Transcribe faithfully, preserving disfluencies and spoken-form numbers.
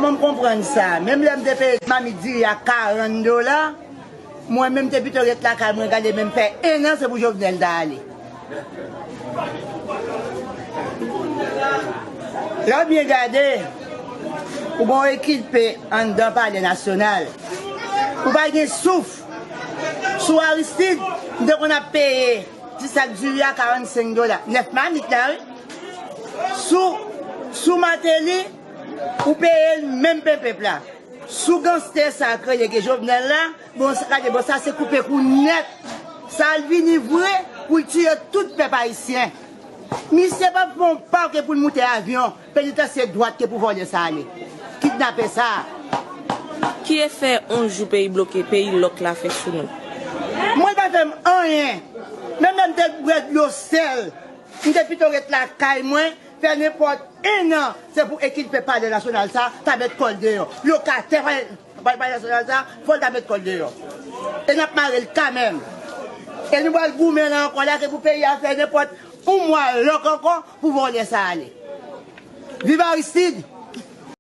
M konprann sa. Menm lè m te peye mamit diri a karant dola, mwen menm te pito ret lakay mwen gade menm fè en an se pou Jovenel ta ale. Lè w byen gade, ou gen yon ekilpe anndan Palè Nasyonal. Ou pa gen souf. Sou Aristide, m te konn ap peye ti sak diri a karannsenk dola. Nèf mamit la, wi. Sou, sou Martelly, ou peye l menm penpenp la. Sou ganstè sa k rele ke Jovenel la, bon, sa, gade, bon, sa se koupe kou nèt. Sa al vini vre pou l tiye tout pèp ayisyen. Misye p ap fè yon pa ke pou l moute avyon, penitansye dwat ke pou vòlè sa ale. Kidnapè sa. Ki efè yon jou peyi bloke, peyi lòk la fè sou nou? Mwen pa fè m anyen. Menm lè m te bwè dlo sèl, m te pito ret lakay mwen, fè nenpòt en an, se pou ekilpe Palè Nasyonal sa ta met kò l deyò. Lokatè Palè Palè Nasyonal sa, fò l ta met kò l deyò. E n ap mare l kanmenm. E nou pral goumen la ankò la, se pou peyi a fè nenpòt yon mwa lòk ankò pou vòlè sa ale. Viv Aristide!